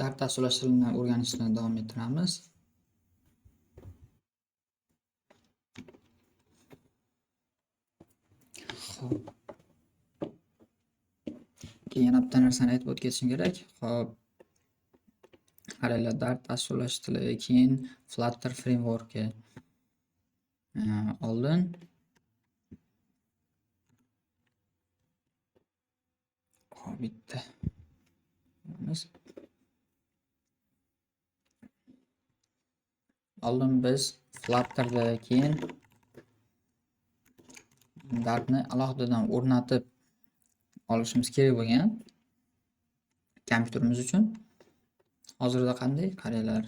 Dart dasturlash tilini o'rganishni davom ettiramiz. Xo'p. Keyin yana bitta narsani aytib o'tib kerak. Xo'p. Qaranglar, Dart dasturlash tili, keyin Flutter frameworki. Oldin hop, bitta. Oldin biz Flutterda, keyin Dartni alohidadan o'rnatib olishimiz kerak bo'lgan kompyuterimiz uchun. Hozirda qanday? Qaranglar,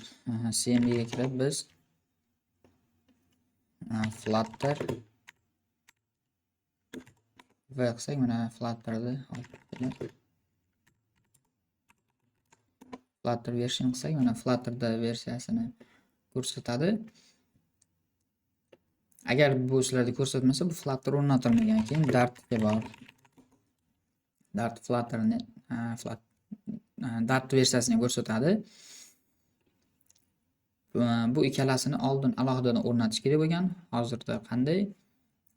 CMD ga kirib biz Flutter V qilsak, mana Flutterni Flutter version qilsak, mana Flutterda versiyasini ko'rsatadi. Agar bu sizlarda ko'rsatmasa, bu Flutter o'rnatilmagan. Keyin Dartga bor. Dart Flutterni, Dart versiyasini ko'rsatadi. Bu ikkalasini oldin alohidadan o'rnatish kerak bo'lgan. Hozirda qanday?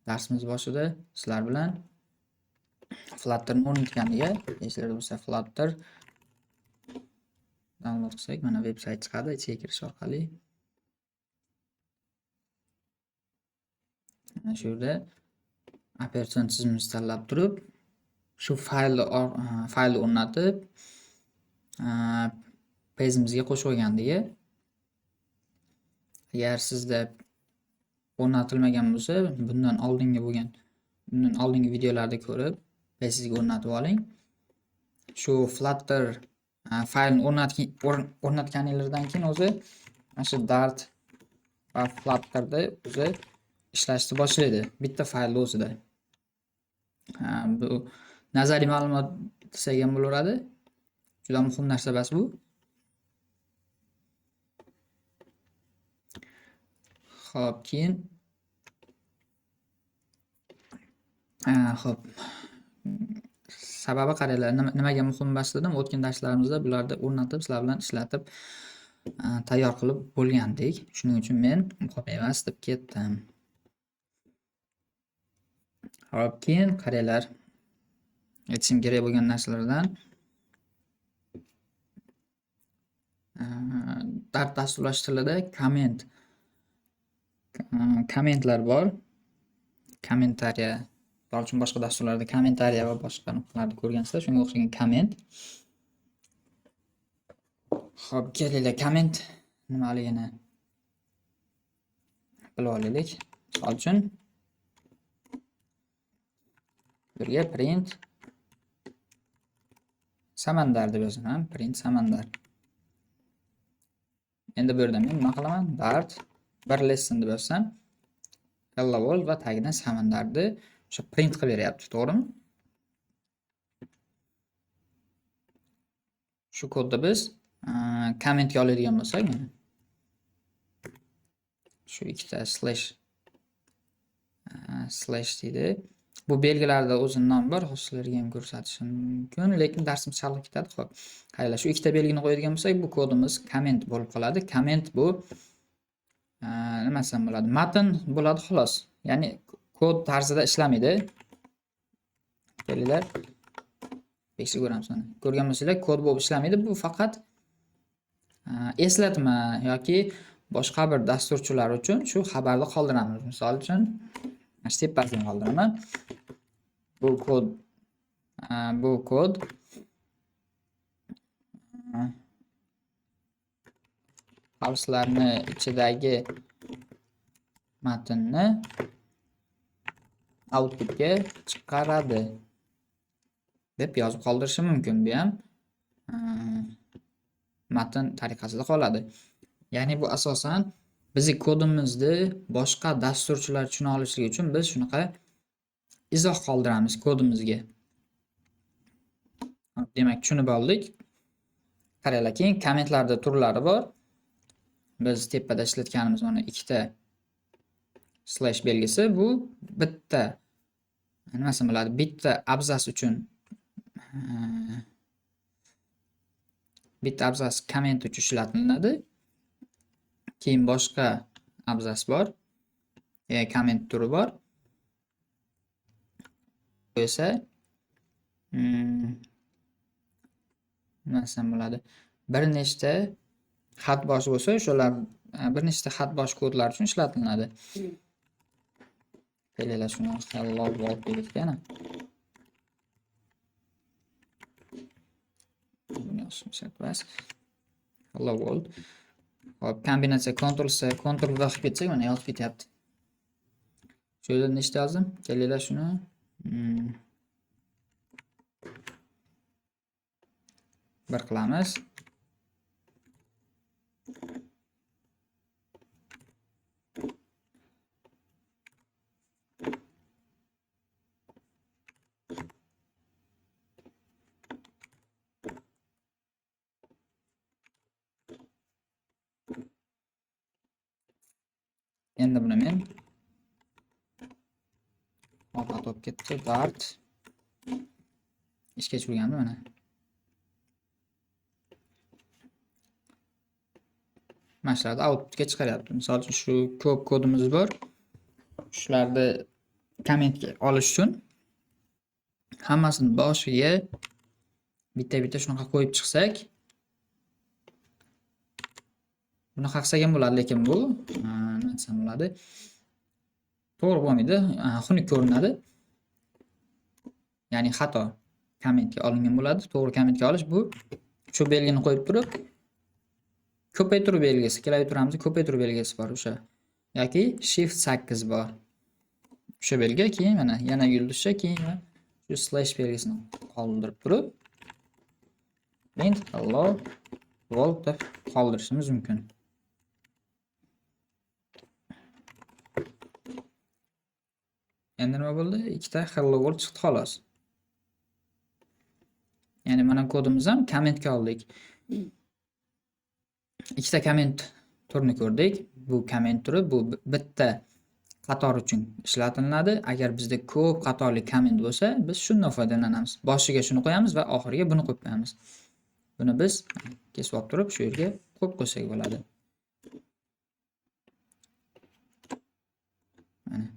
Darsimiz boshida sizlar bilan Flutterni o'rnatgandiga, esingizda bo'lsa Flutter download qilsak, mana veb sayt chiqadi, ichiga kirish orqali. Mana shu yerda operatsion tizimimizni tanlab turib, shu faylni o'rnatib, pejimizga qo'shib olgandiga. Agar sizda o'rnatilmagan bo'lsa, bundan oldingi videolarda ko'rib, pejingizga o'rnatib oling. Shu Flutter faylni o'rnatganingizdan keyin o'zi mana shu Dart va Flutterda o'zi ishlashni boshlaydi, bitta faylni o'zida. Bu nazariy ma'lumot desak ham bo'laveradi. Juda muhim narsa bas bu. Xo'p, keyin xo'p. Sababi qaranglar, nimaga muhim emas dedim. O'tgan darslarimizda bularni o'rnatib, sizlar bilan ishlatib, tayyor qilib bo'lgandik. Shuning uchun men muhim emas deb ketdim. Xo'p, keyin qaranglar, aytishim kerak bo'lgan narsalardan Dart dasturlash tilida kommentlar bor. Kommentariya, misol uchun boshqa dasturlarda kommentariya va boshqa nuqtalarni ko'rgansizlar, shunga o'xshagan komment. Xo'p, kelinglar, komment nimaligini bilib olaylik. Misol uchun birga print Samandar deb yozaman, print Samandar. Endi bu yerda men nima qilaman? Dart bir lesson deb yozsam, hello world va tagidan Samandarni o'sha print qilib beryapti, to'g'rimi? Shu kodni biz kommentga oladigan bo'lsak, mana shu ikkita slash deydi. Bu belgilarda o'zini nomi bor, hozir sizlarga ham ko'rsatishim mumkin, lekin darsimiz chalg'ib ketadi. Xo'p, qaranglar, shu ikkita belgini qo'yadigan bo'lsak, bu kodimiz komment bo'lib qoladi. Komment bu nima desam bo'ladi? Matn bo'ladi xolos. Ya'ni kod tarzida ishlamaydi. Kelinglar, tekshirib ko'ramiz mana. Ko'rgan bo'lsanglar, kod bo'lib ishlamaydi. Bu faqat eslatma yoki boshqa bir dasturchilar uchun shu xabarni qoldiramiz. Misol uchun, mana shu tepasini qoldiraman. Bu kod qavslarni ichidagi matnni outputga chiqaradi deb yozib qoldirishim mumkin. Bu ham matn tariqasida qoladi. Ya'ni bu asosan bizning kodimizni boshqa dasturchilar tushuna olishligi uchun biz shunaqa izoh qoldiramiz kodimizga. Hop, demak, tushunib oldik. Qaranglar, keyin kommentlarda turlari bor. Biz tepada ishlatganimiz mana ikkita slash belgisi, bu bitta nima desam bo'ladi, bitta abzas uchun Bitta abzas komment uchun ishlatiladi. Keyin boshqa abzas bor. Komment turi bor. Bu esa nima desam bo'ladi? Bir nechta xat boshi bo'lsa, o'shalar bir nechta xat bosh kodlar uchun ishlatiladi. Kelinglar shuni hello world dedik yana. Buni yozishim shart emas. Hello world. Hop, kombinatsiya Ctrl C, Ctrl V qilib ketsak, mana yozib ketyapti. Shu yerda nechta yozdim? Kelinglar shuni bir qilamiz. Endi buni men xato bo'lib ketdi. Dart ishga tushirgandim mana. Mana shularni outputga chiqaryapti. Misol uchun shu ko'p kodimiz bor. Shularni kommentga olish uchun hammasini boshiga bitta-bitta shunaqa qo'yib chiqsak, buni qilsak ham bo'ladi, lekin bu nima desam bo'ladi? To'g'ri bo'lmaydi, xunuk ko'rinadi. Ya'ni xato kommentga olingan bo'ladi. To'g'ri kommentga olish bu shu belgini qo'yib turib ko'paytiruv belgisi, klaviaturamizda ko'paytiruv belgisi bor o'sha yoki shift 8 bor. O'sha belgi, keyin mana yana yulduzcha, keyin shu slash belgisini qoldirib turib print hello world deb qoldirishimiz mumkin. Endi nima bo'ldi? Ikkita hello world chiqdi xolos. Ya'ni mana kodimiz ham kommentga oldik. Ikkita komment turini ko'rdik. Bu komment turi bu bitta qator uchun ishlatiladi. Agar bizda ko'p qatorli komment bo'lsa, biz shundan foydalanamiz. Boshiga shuni qo'yamiz va oxiriga buni qo'yib qo'yamiz. Buni biz kesib olib turib shu yerga qo'yib qo'ysak bo'ladi. Mana.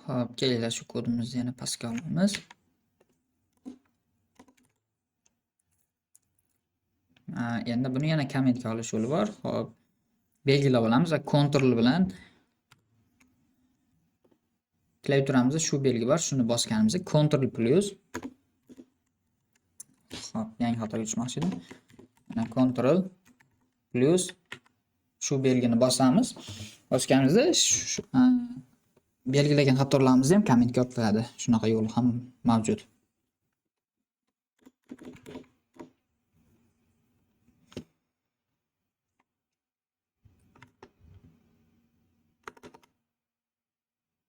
Hop, kelinglar shu kodimizni yana pastga olamiz. Endi buni yana kommentga olish yo'li bor. Hop, belgilab olamiz va Ctrl bilan klaviaturamizda shu belgi bor, shuni bosganimizda Ctrl plus. Hop, yangi xatoga tushmoqchi edim. Mana Ctrl plus shu belgini bosamiz. Bosganimizda shu belgilagan qatorlarimizni ham kommentga olib qo'yadi. Shunaqa yo'l ham mavjud.